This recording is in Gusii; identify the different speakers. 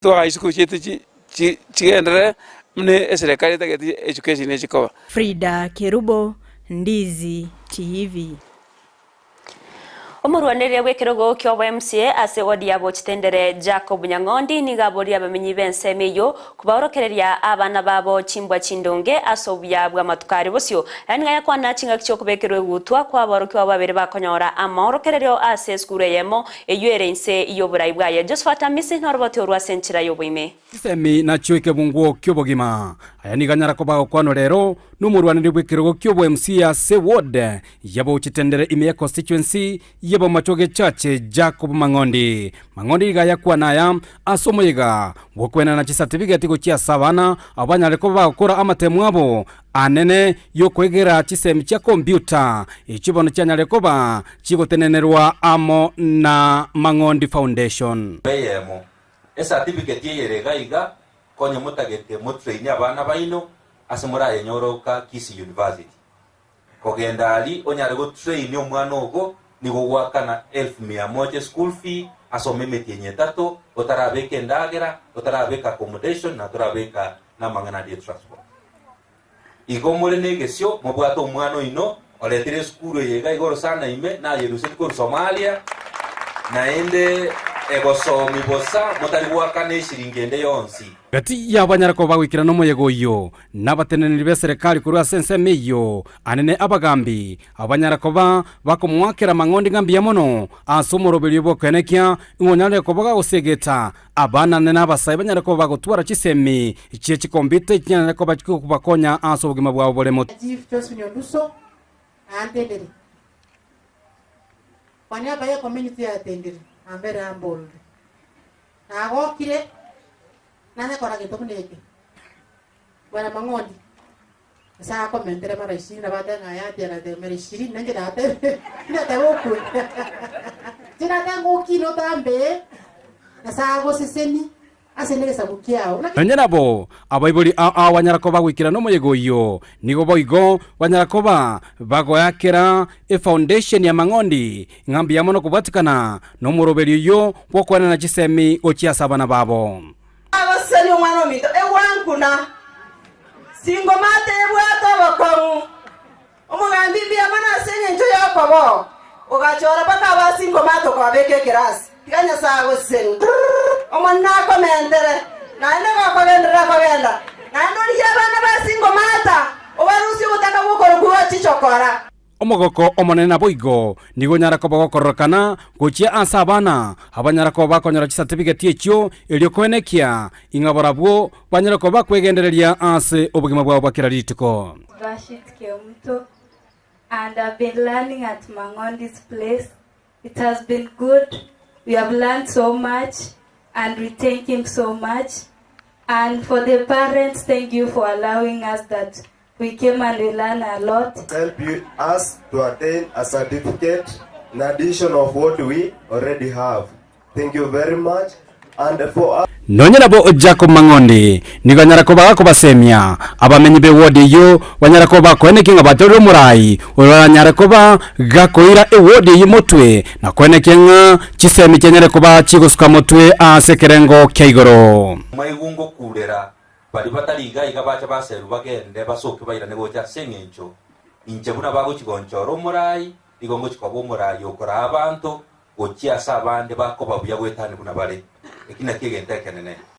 Speaker 1: Twagacha chisukuru chiaito chigenderere buna eserekari etagete education echi koba.
Speaker 2: Frida Kerubo, Ndizi TV.
Speaker 3: Omorwanereria bw'ekerogo ki'obo MCA ase ward ya Bochitendere Jacob Nyang'ondi nigo aborie abamenyi b'ensemo eyio kobaorokereria abana babo chimbwa chindonge ase obuya bw'amatuko aria bosio. Aya nigo ayakwana chingaki chi'okobekerwa egutwa kw'aborokigwa babere bakonyora amaorokererio ase esukuru eyemo Eyio ere inse y'oborai bwaye. Josafati Amisi noroboti orwo ase enchera y'oboime.
Speaker 4: Chisemi nachio ekebunguo ki'obogima. Aya nigo anyara koba agokwanwa rero nomorwaneri bw'ekerogo ki'obo MC ase ward y'abochitendere ime ya constituency y'Abomachoge Church Jacob Mang'ondi. Mang'ondi nigo ayakwana aya ase omoyega bw'okoenana chisatibigeti gochia ase abana abwo banyare koba bagokora amatemo abo anene y'okwegera chisemi chia computer echio bono chianyare koba chigotenenerwa amo na Mang'ondi Foundation.
Speaker 5: Eyemo, esatifiketi eye ere iga iga, konya motagete motraine abana baino ase morayenyore oka Kisii University. Kogenda aria onyare gotrain omwana ogo nigo ogoakana elfu mia moja eschool fee, asome emetienyi etato, otarabeka endagera, otarabeka accommodation na torabeka namang'ana ande etransport. Igo more negesio, mobwate omwana oino, oretire esukuru eye iga igoro sana ime, nayerusetie korwa Somalia, naende egosomi bosa, motari goakana eshiringi ende yonsi.
Speaker 4: Gati y'abanyare koba bagoikerana omoyega oyio, nabateneneri b'eserekari korwa ase ensemo eyio, anene abagambi, abanyare koba bakomoakera amang'ondi ng'a mbuya mono ase omoroberio bw'okoenekia ng'a onyarire koba gagosegeta Abanane na abasae banyare koba bagotwara chisemi chie chikompyuta echinyare koba chikobakonya ase obogima bwabo bore motwe.
Speaker 6: Chief Josephine Onduso antendere. Kwa niaba ye community yatendire ambere ambolire. Nagokire nanye kora gento buna eke. Bwana Mang'ondi Nyasae akomentere mara ishirini nabo atebe ng'a yaya tiaratebe mara ishirini nainche natebe natebe okwe inche natebe ng'a okine otambe Nyasae agoseseni ase negesaku kiao. Naki.
Speaker 4: Nonya nabo, abaibori ao ao banyara koba goikera nomoyega oyio, nigo boigo banyara koba bagoakera efoundation y'amang'ondi ng'a mbuya mono kobwatikana nomoroberio oyio bw'okoenana chisemi gochia ase abana babo.
Speaker 7: Agosesenia omwana ominto egwankuna, singomate ebwate obokong'u. Omogambi mbuya mono ase engencho y'okoboo, ogachora mpaka aba singomate okobabeka ekerasi. Tiga Nyasae agosesenie. Omonene akomentere, naende gokogenderera kogenda, naende origie abana ba singomata, obarusie obotaka bw'okorokwa gwa chichokora.
Speaker 4: Omogoko omonene naboigo nigo onyara koba gokororokana gochia ase abana, abanyara koba bakonyora chisatibigeti echio, erio koenekia ing'a barabwo banyare koba bakwegendereria ase obogima bwabo bwa kera rituko.
Speaker 8: Rashid Kemunto and I've been learning at Mang'ondi's place. It has been good, we have learned so much and we thank him so much. And for the parents, thank you for allowing us that we came and we learn a lot.
Speaker 9: Help you, us to attain a certificate in addition of what we already have. Thank you very much and for us.
Speaker 4: Nonya nabo Jacob Mang'ondi nigo anyara koba gakobasemia abamenyi be ward eyio banyare koba bakoenekia ng'a batorire omorai oyo oranyare koba gakoira eward eyio motwe na koenekia ng'a chisemi chianyare koba chigosuka motwe ase ekerengo kia igoro.
Speaker 5: Maigu ngokurera baria batari iga iga bache baserwe bagende basoke bairane gocha ase engencho inche buna bagochi gonchora omorai, nigo ngochi koba omorai okoraa abanto gochia ase abande bakoba buya goetania buna bare. Eki nakio egento ekenene.